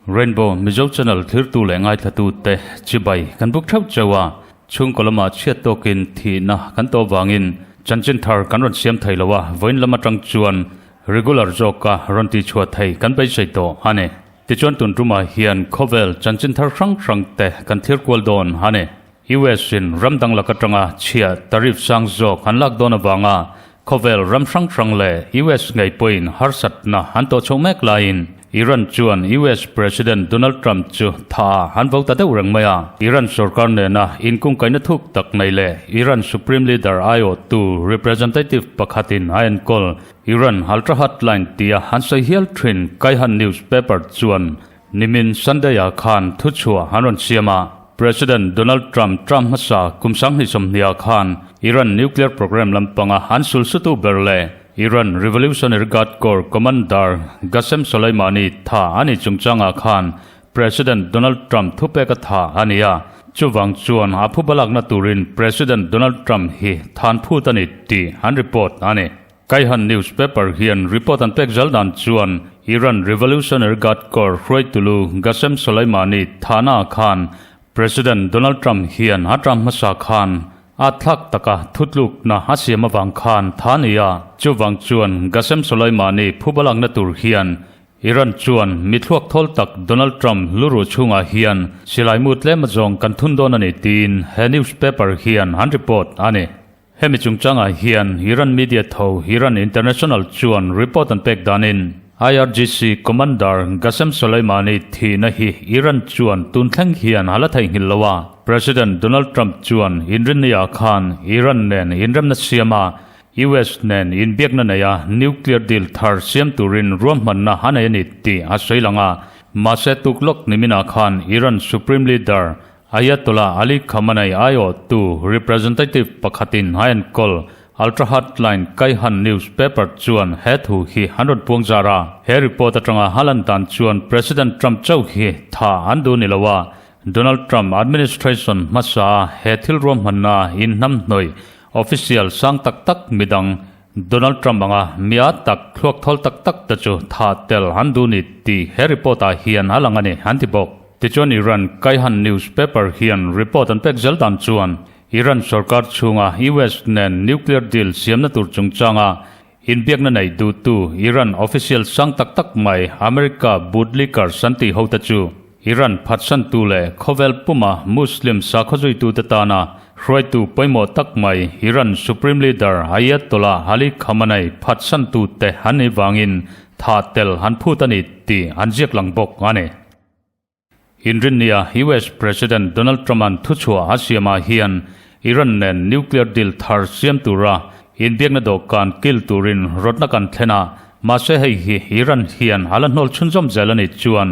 Rainbow Mizo Channel thirtu leh ngaithlatute chibai kan buk theuh cheu a, chhungkaw lamah chhiat tawkin thihna kan tawh vangin chanchin thar kan rawn siam thei lo a, vawiin lam atang chuan regular zawka rawn tihchhuah thei kan beisei tawh a ni. Tichuan tun tumah hian khawvel chanchin thar hrang hrang te kan thlir kual dawn a ni. US in ram dang lak atanga chhia tariff sang zawk an lak dawn avanga khawvel ram hrang hrang leh US ngei pawhin harsatna an tawh chhoh mek laiin Iran chuan US President Donald Trump chu tha ah an vo ta deuh reng mai a. Iran sorkar nena inkungkaihna thuk tak nei leh Iran Supreme Leader aiawhtu representative pakhatin a enkawl Iran Ultra Hotline tia an sawi hial thin Kayhan newspaper chuan Nimin Sunday-ah khan thuchhuah an rawn siam a, President Donald Trump term hmasa kum 2020-ah khan Iran nuclear program lampanga an sulsutu ber leh Iran Revolutionary Guard Corps Commander Qasem Soleimani tha a nih chungchangah khan President Donald Trump thupek a tha a ni a, chuvang chuan a phubalakna turin President Donald Trump hi than phut a ni tih an report a ni. Kayhan newspaper hian report an pek zal dan chuan Iran Revolutionary Guard Corps hruaitulu Qasem Soleimani thana khan President Donald Trump hian a term hmasa khan a thlak taka thutlukna a siam avang khan tha ni a, chuvang chuan Qasem Soleimani phubalakna tur hian Iran chuan mi thluak thawl tak Donald Trump luru chhungah hian silai mu tlem azawng kan thun dawn a ni tiin he newspaper hian an report a ni. Hemi chungchangah hian Iran media tho Iran International chuan report an pek danin IRGC Commander Qasem Soleimani thihna hi Iran chuan tun thleng hian a la theihnghilh lo a. President Donald Trump chuan inrinniah khan Iran nen inremna siam a, US nen inbiakna nei a nuclear deal thar siam turin ruahmanna a nei a ni tih a sawi lang a. Mahse tuklawk niminah khan Iran Supreme Leader Ayatollah Ali Khamenei aiawhtu representative pakhatin a enkawl Ultra Hotline Kayhan newspaper chuan he thu hi an rawn puang zar a. He report atanga a lan dan chuan President Trump chauh hi tha an duh ni lo a, Donald Trump administration hmasa he thil ruahmanna inhnamhnawih official sang tak tak midang Donald Trump anga mia tak thluak thawl tak tak te chu tha tel an duh ni tih he report ah hian a lang a ni an ti bawk. Tichuan Iran Kayhan newspaper hian report an pek zel dan chuan Iran sorkar chhunga US nen nuclear deal siamna tur chungchanga inbiakna nei duhtu Iran official sang tak tak mai America bootlickers an tih hote chu Iran phatsantu leh khawvel puma Muslim sakhaw zuitute tana hruaitu pawimawh tak mai Iran Supreme Leader Ayatollah Ali Khamenei phatsantute an nih vangin tha tel an phut a ni tih an ziak lang bawk a ni. Inrinnia US President Donald Trump-a'n thuchhuah a siamah hian Iran nen nuclear deal thar siam tura inbiakna dawhkan kil turin rawtna kan thlen a, mahse hei hi Iran hian a la hnawl chhunzawm zel a nih chuan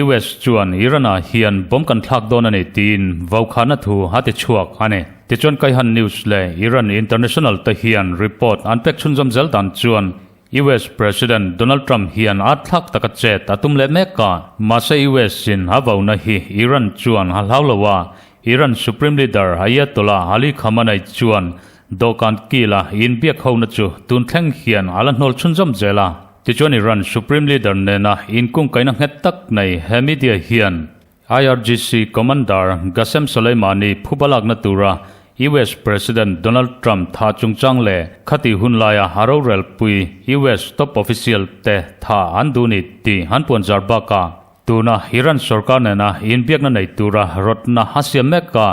US chuan Iran-ah hian bomb kan thlak dawn a ni tiin vaukhana thu a ti chhuak a ni. Tichuan Kayhan News leh Iran International te hian report an pek chhunzawm zel dan chuan US President Donald Trump hian a thlak taka chet a tum leh mek a, mahse US in a vauna hi Iran chuan a hlau lo a, Iran Supreme Leader Ayatollah Ali Khamenei chuan dawhkan kila inbiak hona chu tun thleng hian a la hnawl chhunzawm zel a. Tichuan Iran Supreme Leader nena inkungkaihna nghet tak nei he media hian IRGC Commander Qasem Soleimani phuba lakna tura US President Donald Trump tha chungchang leh khati hun laia a rorelpui US top official te tha an duh ni tih an puanzar bakah Tuna Iran sorkar nena inbiakna nei tura rawtna a siam mek a,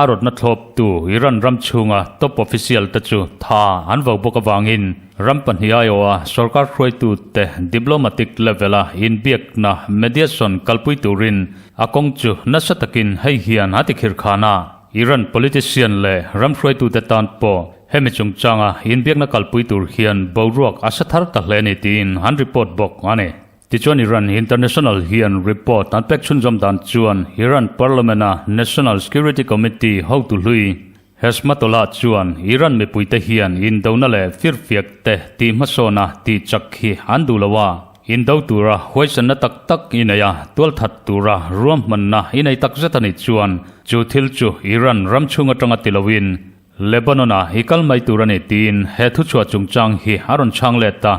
a rawtna thlawptu Iran ram chhunga top official te chu tha an vo bawk avangin ram pahnih aiawha sorkar hruaitute diplomatic level-a inbiakna mediation kalpui turin a kawng chu nasa takin hei hian a tikhir khan a. Iran politician leh ram hruaitute tan pawh hemi chungchanga inbiakna kalpui tur hian boruak a sa thar ta hle ni tiin an report bawk a ni. Tichuan Iran International hian report an pek chhunzawm dan chuan Iran Parliament-a National Security Committee hotu hlui Heshmatollah chuan Iran mipuite hian indona leh firfiak te tih hmasawna tih chak hi an duh lo a. Indo tura huaisanna tak tak i nei a, tualthat tura ruahmanna i nei tak zet a nih chuan chu thil chu Iran ram chhung atanga ti loin Lebanon-ah i kal mai tur a ni tiin he thuchhuah chungchang hi a rawn chhang let a,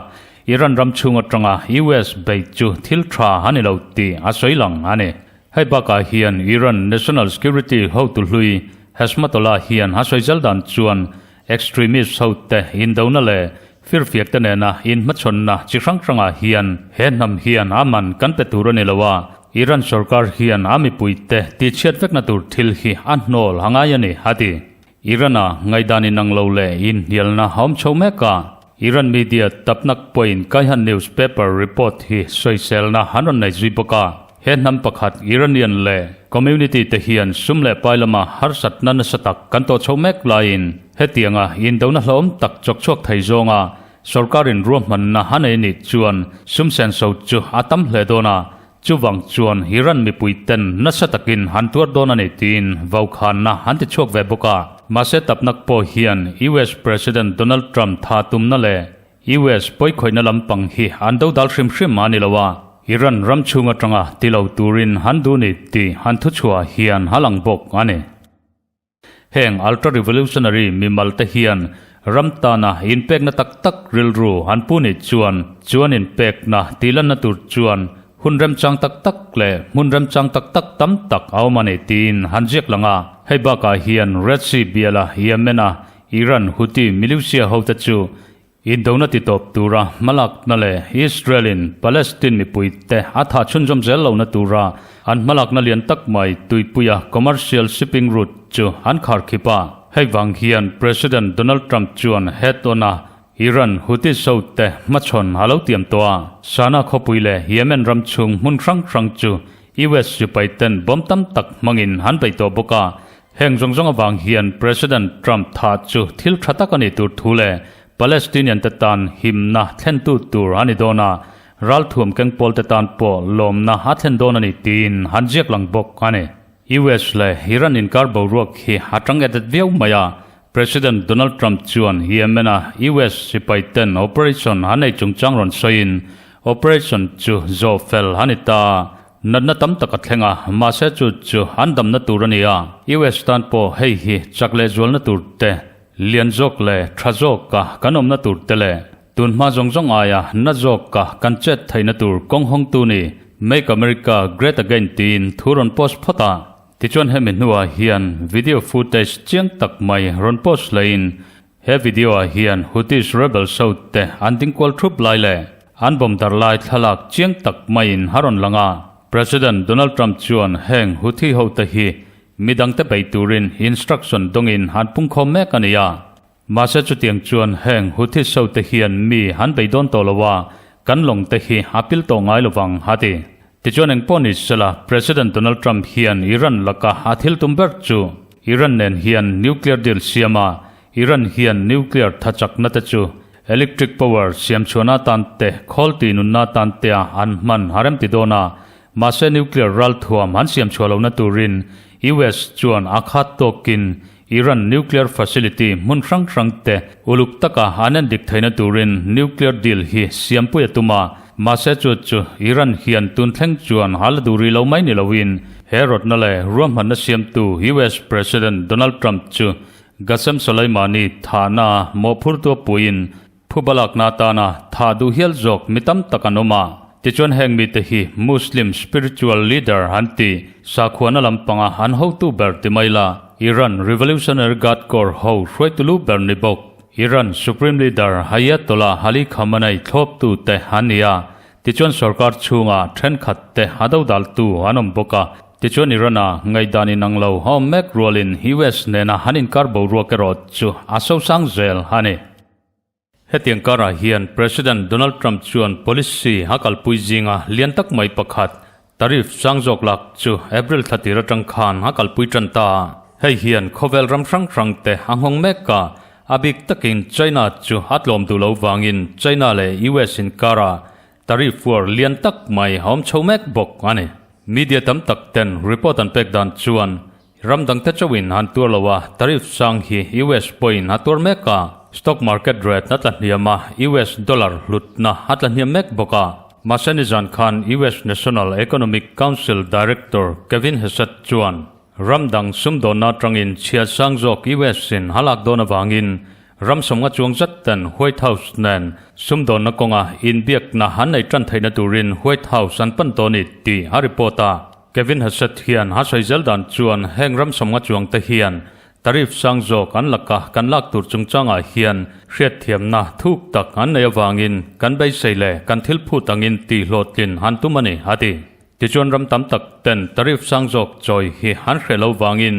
Iran ram chhung atanga US bei chu thil tha a ni lo tih a sawi lang a ni. Hei bakah hian Iran National Security hotu hlui Heshmatollah hian a sawi zel dan chuan Extremist hote indona leh firfiak te nena inhmachhawnna chi hrang hrangah hian he hnam hian a man kan pe tur a ni lo a, Iran sorkar hian a mipuite tihchhiat vekna tur thil hi a hnawl a ngai a ni, a ti. Iran-a ngaihdan inang lo leh inhnialna a awm chho mek a, Iran media tapnak pawhin Kayhan newspaper report hi sawiselna an rawn nei zui bawk a. He hnam pakhat Iranian leh community te hian sum leh pai lama harsatna nasa tak kan tawh chho mek laiin hetianga indona hlauhawm tak chawk chhuak thei zawnga sorkarin ruahmanna a nei nih chuan sum senso chu a tam hle dawn a, chuvang chuan Iran mipui ten nasa takin an tuar dawn a ni tiin vaukhanna an ti chhuak ve bawk a. Mahse tapnak pawh hian US President Donald Trump tha tumna leh US pawikhawihna lampang hi an dodal hrim hrim a ni lo a, Iran ram chhung atanga ti lo turin an duh ni tih an thuchhuah hian a lang bawk a ni. Heng ultra-revolutionary mimal te hian ram tana inpekna tak tak rilru an pu nih chuan chuan inpekna tihlanna tur chuan hun remchang tak tak leh hmun remchang tak tak tam tak a awm a ni tiin an ziak lang a. Hei bakah hian Red Sea biala Yemen-a Iran Houthi militia hote chu Indona titawp tura hmalakna leh Israel-in Palestine mipuite a thah chhunzawm zel lohna tura an hmalakna lian tak mai tuipuia commercial shipping route chu an kharkhip a. Hei vang hian President Donald Trump chuan he tawn-a Iran Houthis hote hmachhawn a lo tiam tawh a. Sana khawpui leh Yemen ram chhung hmun hrang hrang chu US sipaiten bomb tam tak hmangin an bei tawh bawk a. Heng zawng zawng avang hian President Trump thah chu thil tha tak a ni tur thu leh Palestinian te tan himna thlentu tur a ni dawn a, ralthuam keng pawl te tan pawh lawmna a thlen dawn a ni tiin an ziak lang bawk a ni. US leh Iran inkar boruak hi a tang et et viau mai a, President Donald Trump chuan Yemen-a US sipai ten operation an nei chungchang rawn sawiin operation chu zawh fel a ni ta. Natna tam tak a thleng a, mahse chu chu an damna tur a ni a. US tan pawh hei hi chak leh zualna tur te, lian zawk leh tha zawka kan awmna tur te leh tunhma zawng zawng aia na zawka kan chet theihna tur kawng hawngtu ni Make America Great Again tiin thu rawn post phawt a. Tichuan hemi hnuah hian video footage chiang tak mai rawn post leiin He video ah hian Houthis rebels ho te an ding kual thup lai leh an bomb dar lai thlalak chiang tak maiin a rawn lang a. President Donald Trump chuan heng Houthi ho te hi midang te bei turin instruction dawngin an pungkhawm mek a ni a. Mahse chutiang chuan heng Houthis ho te hian mi an bei dawn tawh lo a, kan lawng te hi a pil tawh ngai lovang a ti. Tichuan engpawh ni sela President Donald Trump hian Iran laka a thil tum ber chu Iran nen hian nuclear deal siam a, Iran hian nuclear thachakna te chu electric power siamchhuahna atan te, khawl tihnunna atan tea an hman a remti dawn a, mahse nuclear ralthuam an siamchhuah lohna turin US chuan a khat tawkin Iran nuclear facility hmun hrang hrang te uluk taka an endik theihna turin nuclear deal hi siampui a tum a, mahse chu chu Iran hian tun thleng chuan a la duh rih lo mai ni loin he rawtna leh ruahmanna siamtu US President Donald Trump chu Qasem Soleimani thahna mawhphurtu a puiin phubalakna atana thah duh hial zawk mi tam tak an awm a. Tichuan heng mite hi Muslim spiritual leader an ti, sakhuana lampanga an hotu ber ti mai la, Iran Revolutionary Guard Corps ho hruaitu lu ber ni bawk, Iran Supreme Leader Ayatollah Ali Khamenei thlawptu te an ni a. Tichuan sorkar chhunga thenkhat te a dodaltu an awm bawk a. Tichuan Iran-a ngaihdan inang lo a awm mek rualin US nena an inkar boruak erawh chu a sosang zel a ni. Hetiang karah hian President Donald Trump chuan policy a kalpui zinga lian tak mai pakhat, tariff sang zawk lak chu April thla tir atang khan a kalpui tan ta a. Hei hian khawvel ram hrang hrang te a nghawng mek a, a bik takin China chu a tlawm duh lo vangin China leh US inkarah Tariff war lian tak mai a awm chho mek bawk a ni. Media tam tak ten report an pek dan chuan ram dangte chauhin an tuar lo a, tariff sang hi US pawhin a tuar mek a, stock market rate a tla hniam a, US dollar hlutna a tla hniam mek bawk a. Mahse nizan khan US National Economic Council Director Kevin Hassett chuan ram dang sumdawnna atangin chhia sang zawk US in a lak dawn avangin ram sawmnga chuang zat ten White House nen sumdawnna kawnga inbiakna an nei tan theihna turin White House an pan tawh a ni tih a report a. Kevin Hassett hian a sawi zel dan chuan heng ram sawmnga chuang te hian Tariff sang zawk an laka kan lak tur chungchangah hian hriatthiamna thuk tak an nei avangin kan beisei leh kan thil phut angin tih hlawhtlin han tum a ni, a ti. Tichuan ram tam tak ten tariff sang zawk chawi hi an hreh lo vangin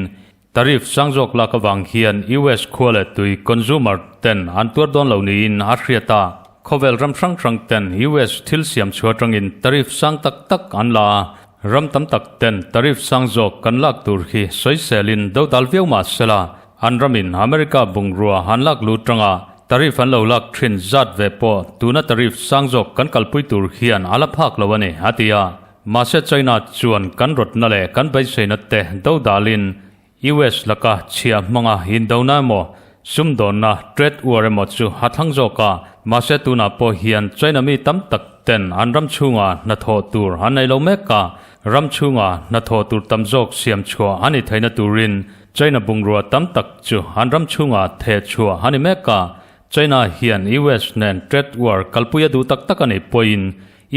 tariff sang zawk lak avang hian US khua leh tui consumer ten an tuar dawn lo niin a hriat a. Khawvel ram hrang hrang ten US thil siam chhuah atangin tariff sang tak tak an la a, Ram tam tak ten tariff sang zawk kan lak tur hi sawiselin dodal viau mah sela, an ramin America bungrua han lak lut tanga tariff an lo lak thin zat ve pawh tuna tariff sang zawk kan kalpui tur hian a la phak lo a ni, a ti a. Mahse China chuan kan rawtna leh kan beiseina te dodalin US laka chhia hmanga indona emaw, sumdawnna, trade war emaw chu a thlang zawk a, mahse tunah pawh hian China mi tam tak ten an ram chhunga hnathawh tur an nei lo mek a, ram chhunga hnathawh tur tam zawk siam chhuah a ni theihna turin China bungrua tam tak chu an ram chhunga theh chhuah a ni mek a, China hian US nen trade war kalpui a duh tak tak a nih pawhin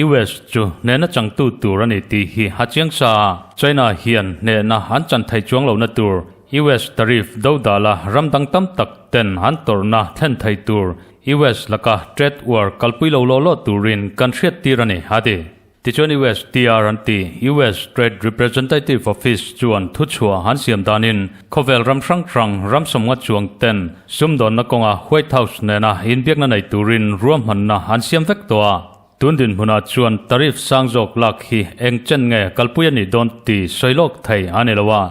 US chu hnehna changtu tur a ni tih hi a chiang sa a, China hian hnehna an chan thei chuang lohna tur US tariff dodala ram dang tam tak ten an tawrhna thlen thei tur US laka trade war kalpui lo law law turin kan hriat tir a ni, a ti. Tichuan USTR an ti, US Trade Representative Office chuan thuchhuah an siam danin khawvel ram hrang hrang ram sawmnga chuang ten sumdawnna kawnga White House nena inbiakna nei turin ruahmanna an siam vek tawh a. Tun dinhmunah chuan tariff sang zawk lak hi eng chen nge kalpui a nih dawn tih sawi lawk thei a ni lo a,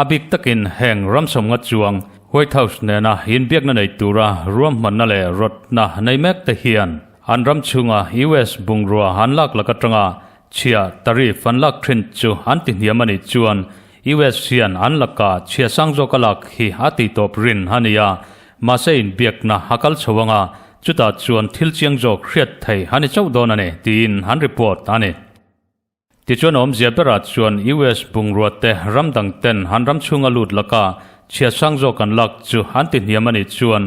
a bik takin heng ram sawmnga chuang White House nena inbiakna nei tura ruahmanna leh rawtna nei mek te hian an ram chhunga US bungrua an lak lak atanga chhia tariff an lak thin chu an ti hniam a nih chuan US hian an laka chhia sang zawk a lak hi a tihtawp rin a ni a, mahse inbiakna a kal chho anga Chutah chuan thil chiang zawk hriat thei a ni chauh dawn a ni, tiin an report a ni. Tichuan awmzia berah chuan US bungrua te ram dang ten an ram chhunga lut laka chhia sang zawk an lak chu an ti hniam a nih chuan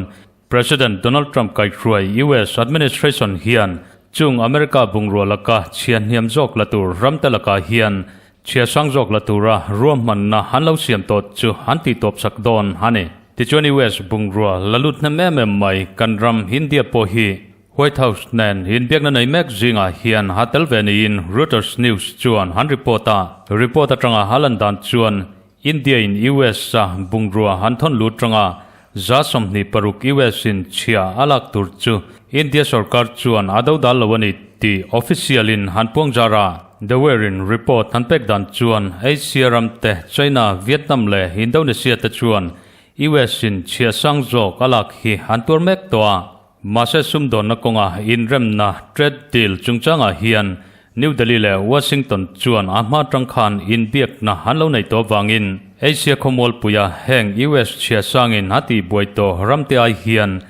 President Donald Trump kaihhruai US administration hian chung America bungrua laka chhia hniam zawk la tur ram te lakah hian Chhia sang zawk la tura ruahmanna an lo siam tawh chu an tih tawp sak dawn a ni. Tichuan US bungrua la lut hnem em em mai kan ram India pawh hi White House nen inbiakna nei mek zingah hian a tel ve niin Reuters News chuan an report a. Report atanga a lan dan chuan India in US a bungrua an thawn lut tanga 26 US in chhia a lak tur chu India sorkar chuan a dodal lo a ni tih official in an puang zar a. The Wire in report an pek dan chuan Asia ram te China, Vietnam leh Indonesia te chuan US in chhia sang zawk a lak hi an tuar mek tawh a. Mahse sumdawnna kawnga inremna, trade deal, chungchangah hian New Delhi leh Washington chuan a hma tang khan inbiakna an lo nei tawh vangin Asia khawmualpuia heng US chhia sangin a tihbuai tawh ramte ai hian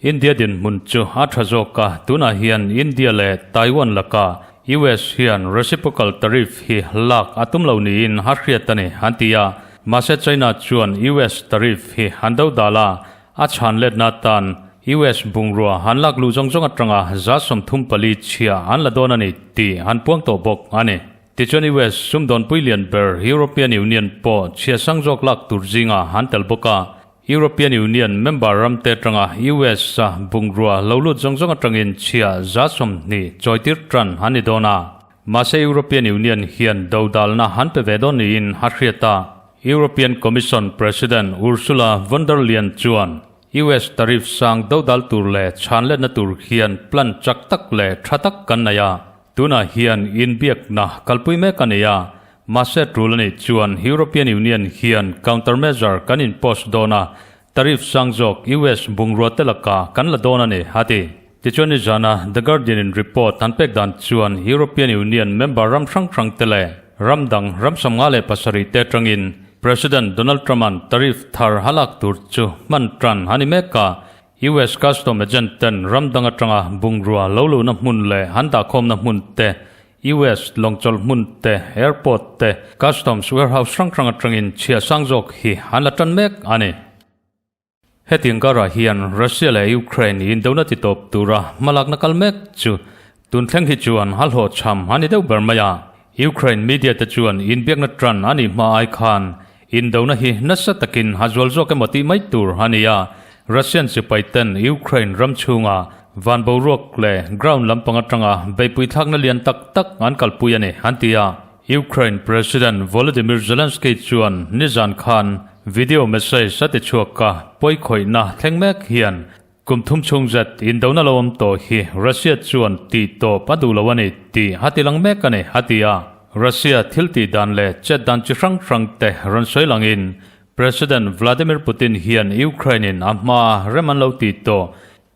India dinhmun chu a tha zawk a, tunah hian India leh Taiwan lakah US hian reciprocal tariff hi lak a tum lo niin a hriat a ni, an ti a. Mahse China chuan US tariff hi an dodal a, A chhan letna atan US bungrua an lak luh zawng zawng atanga 34 chhia an la dawn a ni tih an puang tawh bawk a ni. Tichuan US sumdawnpui lian ber European Union pawh chhia sang zawk lak tur zinga an tel bawk a. European Union member ramte atanga US a bungrua lo lut zawng zawng atangin chhia 20 chawitir tan an ni dawn a. Mahse European Union hian dodalna an pe ve dawn niin a hriat a. European Commission President Ursula von der Leyen chuan US tariff sang dodal tur leh chhanletna tur hian plan chak tak leh tha tak kan nei a, tunah hian inbiakna kalpui mek a nei a, mahse tul a nih chuan European Union hian countermeasure kan impose dawn a, tariff sang zawk US bungrua te lakah kan la dawn a ni, a ti. Tichuan nizana The Guardian in report an pek dan chuan European Union member ram hrang hrang te leh ram dang ram 57 te atangin President Donald Trump-a'n tariff thar a lak tur chu hman tan a ni mek a. US custom agent ten ram dang atanga bungrua lo luhna hmun leh an dahkhawmna hmun te. US lawngchawlh hmun te, airport te, customs warehouse hrang hrang atangin chhia sang zawk hi an la tan mek a ni. Hetiang karah hian Russia leh Ukraine indona titawp tura hmalakna kal mek chu tun thleng hi chuan a hlawhchham a ni deuh ber mai a. Ukraine media te chuan inbiakna tan a nih hma ai khan indona hi nasa takin a zual zawk emaw tih mai tur a ni a. Russian sipai ten Ukraine ram chhunga van boruak leh ground lampang atanga beihpui thlakna lian tak tak an kalpui a ni an ti a. Ukraine President Volodymyr Zelenskyy chuan nizan khan video message a ti chhuak a, pawikhawihna thleng mek hian kum thum chhung zet indona lo awm tawh hi Russia chuan tih tawp a duh lo a ni tih a ti lang mek a ni, a ti a. Russia thil tih dan leh chet dan chi hrang hrang te rawn sawi langin President Vladimir Putin hian Ukraine in a hmaa rem an lo tih tawh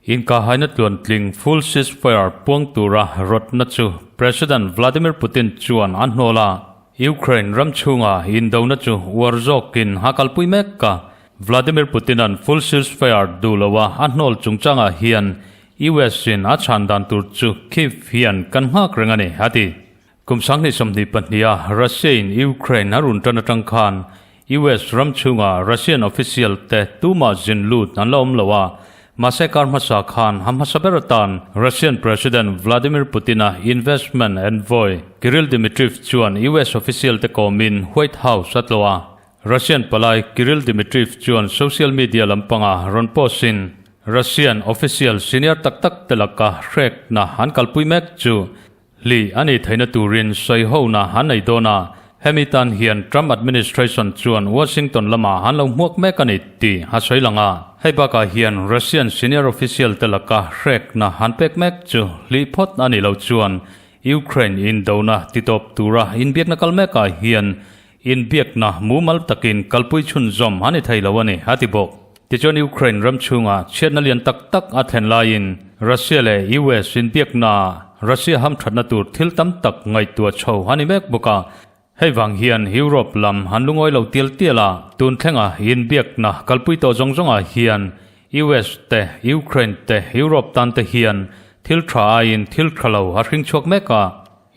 Inkahaina tluantling full ceasefire puang tura rawtna chu President Vladimir Putin chuan a hnawl a, Ukraine ram chhunga indona chu uar zawkin a kalpui mek a. Vladimir Putin-a'n full ceasefire duh loa a hnawl chungchangah hian US-in a chhan dan tur chu Kyiv hian kan nghak reng a ni, a ti. Kum 2022-a Russia-in Ukraine a run tan atang khan US ram chhunga Russian official te tumah zin lut an la awm lo a, mahse kar hmasa khan a hmasa ber atan Russian President Vladimir Putin-a investment envoy Kirill Dmitriev chuan US official te kawmin White House a tlawh a. Russian palai Kirill Dmitriev chuan social media lampanga rawn post-in Russian official senior tak tak te laka hrekna an kalpui mek chu Hli a nih theihna turin sawihona an nei dawn a, hemi tan hian Trump administration chuan Washington lamah an lo hmuak mek a ni tih a sawi lang a. Hei bakah hian Russian senior official te laka hrekna an pek mek chu hlih phawt a nih loh chuan Ukraine indona titawp tura inbiakna kal mekah hian Inbiakna mumal takin kalpui chhunzawm a ni thei lo a ni, a ti bawk. Tichuan Ukraine ram chhunga chhiatna lian tak tak a thlen laiin Russia leh US inbiaknaah Russia hamthatna tur thil tam tak ngaihtuah chho a ni mek bawk a. Hei vang hian Europe lam an lungawi lo tial tial a, tun thlenga inbiakna kalpui tawh zawng zawngah hian US te, Ukraine te, Europe tan te hian thil tha aiin thil tha lo a hring chhuak mek a.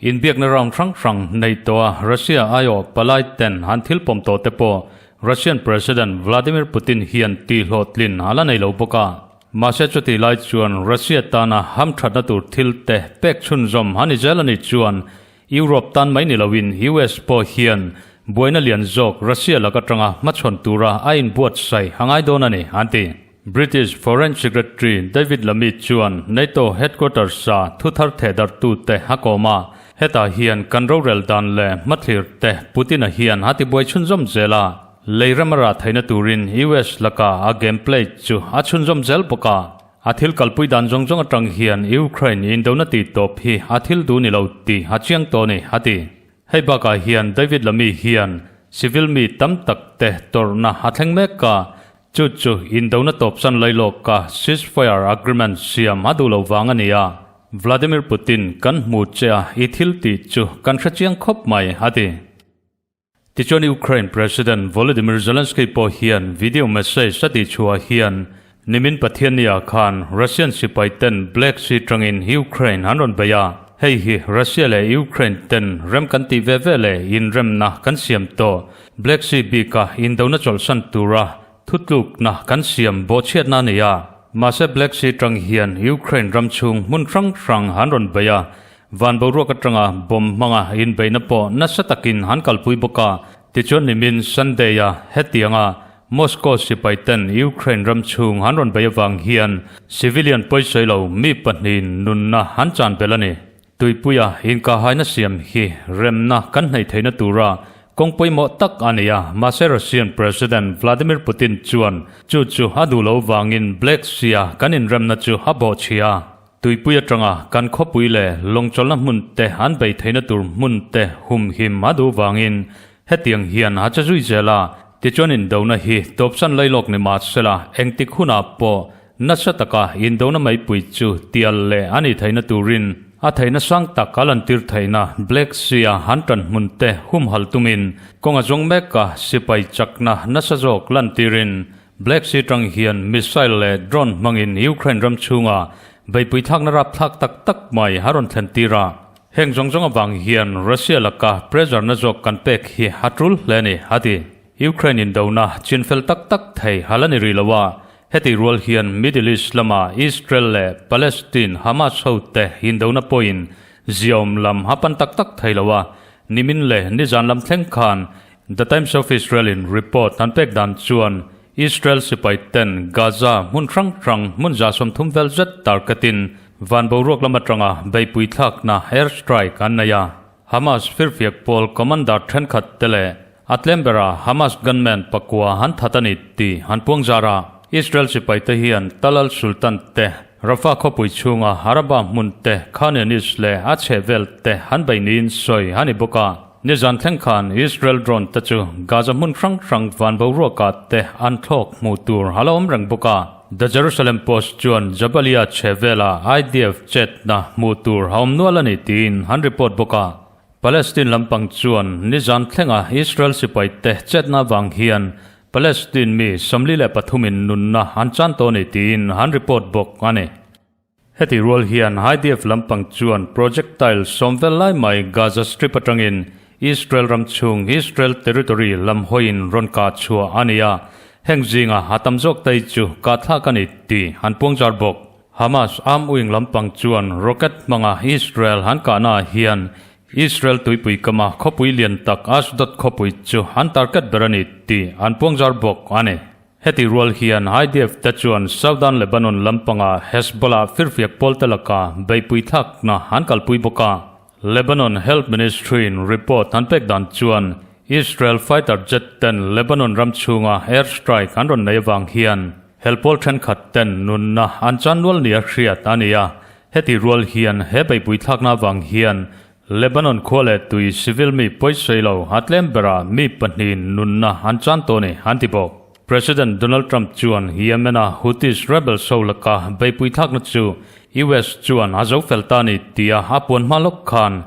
Inbiakna round hrang hrang nei tawh a Russia aiawh palai ten an thil pawm tawh te pawh Russian President Vladimir Putin hian tihhlawhtlin a la nei lo bawk a. Mahse chutih lai chuan Russia tana hamthatna tur thil te pek chhunzawm a ni zel a nih chuan Europe tan mai ni loin US pawh hian buaina lian zawk Russia lak atanga hmachhawn tura a inbuatsaih a ngai dawn a ni, an ti. British Foreign Secretary David Lammy chuan NATO headquarters-a thuthar thehdarhtute a kawm a, hetah hian kan rorel dan leh hmathlir te Putin-a hian a tibuai chhunzawm zel a, lei ram a rah theihna turin US laka a game play chu a chhunzawm zel bawk a, a thil kalpui dan zawng zawng atang hian Ukraine indona tihtawp hi a thil duh ni lo tih a chiang tawh a ni, a ti. Hei bakah hian David Lammy hian civil mi tam tak te tawrhna a thleng mek a, Chu chu indona tawpsan lailawka ceasefire agreement siam a duh lo vang a ni a, Vladimir Putin kan hmu che a, i thil tih chu kan hre chiang khawp mai, a ti. Tichuan Ukraine President Volodymyr Zelenskyy pawh hian video message a tih chhuah hian nimin Pathiannia khan Russian sipai ten Black Sea tangin Ukraine an rawn bei a, hei hi Russia leh Ukraine ten rem kan tih ve ve leh inremna kan siam tawh Black Sea bika indona chawlhsan tura thutlukna kan siam bawhchhiatna a ni a. Mahse Black Sea tang hian Ukraine ram chhung hmun hrang hrang an rawn bei a, van boruak atanga bomb hmanga inbeihna pawh nasa takin an kalpui bawk a. Tichuan nimin Sunday-a hetianga Moscow sipai ten Ukraine ram chhung an rawn bei avang hian civilian pawisawi lo mi pahnihin nunna an chan belh a ni. Tuipuia inkahaina siam hi remna kan hnaih theihna tura kawng pawimawh tak a ni a, mahse Russian President Vladimir Putin chuan chu chu a duh loh vangin Black Sea-a kan inremna chu a bawhchhia a. Tuipui atanga kan khawpui leh lawngchawlhna hmun te an bei theihna tur hmun te humhim a duh vangin hetiang hian a che zui zel a, tichuan indona hi tawpsan lailawk ni mahsela engtik hunah pawh Nasa taka indona meipui chu tial leh a nih theihna turin a theihna sang tak a lantir theihna Black Sea-a han tan hmun te humhalh tumin kawng a zawng mek a, sipai chakna nasa zawk lantirin Black Sea tang hian missile leh drone hmangin Ukraine ram chhunga beihpui thlakna rapthlak tak tak mai a rawn thlen tir a. Heng zawng zawng avang hian Russia laka pressure na zawk kan pek hi a tul hle a ni, a ti. Ukraine indona chinfel tak tak thei a la ni rih lo a, heti rual hian Middle East lama Israel leh Palestine Hamas hote indona pawhin ziaawm lam a pan tak tak thei lo a, nimin leh nizan lam thleng khan The Times of Israel in report an pek dan chuan Israel sipai ten Gaza hmun hrang hrang hmun 30 vel zet targetin van boruak lam atanga beipui thlakna air strike an nei a. Hamas firfiak pawl commander thenkhat te leh a tlem bera Hamas gunman pakua an that a ni tih an puang zar a. Israel sipai te hian Tal al Sultan te, Rafah khawpui chhunga Araba hmun te, Khan Younis leh a chhehvel te an bei niin sawi a ni bawk a. Nizan thleng khan Israel drone te chu Gaza hmun hrang hrang van boruakah te an thlawk hmuh tur a la awm reng bawk a. The Jerusalem Post chuan Jabalia chhehvela IDF chetna hmuh tur a awm nual a ni tiin an report bawk a. Palestine lampang chuan nizan thlenga Israel sipai te chetna avang hian Palestine mi 43 in nunna an chan tawh a ni tiin an report bawk a ni. Heti rual hian IDF lampang chuan projectile sawm vel lai mai Gaza Strip atangin Israel ram chhung Israel territory lam hawiin rawn kah chhuah a ni a, heng zinga a tam zawk tai chu kah thlak a ni tih an puangzar bawk. Hamas arm wing lampang chuan rocket hmanga Israel an kahnaah hian Israel tuipui kama khawpui lian tak Ashdod khawpui chu an target ber a ni tih an puangzar bawk a ni. Heti rual hian IDF te chuan Southern Lebanon lampanga Hezbollah firfiak pawlte laka beihpui thlakna an kalpui bawk a. Lebanon Health Ministry-in report an pek dan chuan Israel fighter jet ten Lebanon ram chhunga air strike an rawn nei avang hian hel pawl thenkhat ten nunna an chan nual nia hriat a ni a. Heti rual hian he beihpui thlakna avang hian Lebanon khua leh tui civil mi pawisawi lo a tlem berah mi pahnihin nunna an chan tawh a ni, an ti bawk. President Donald Trump chuan Yemen-a Houthis rebels ho laka beihpui thlakna chu US chuan a zo fel ta a ni tia a puan hma lawk khan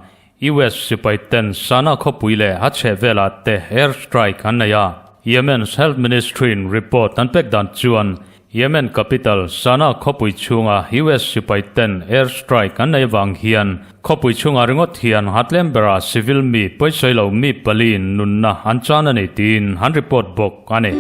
US sipai ten Sanaa khawpui leh a chhehvelah te air strike an nei a. Yemen's Health Ministry-in report an pek dan chuan Yemen capital Sanaa khawpui chhunga US sipai ten air strike an nei avang hian khawpui chhunga ringawt hian a tlem berah civil mi pawisawi lo mi paliin nunna an chan a ni tiin an report bawk a ni.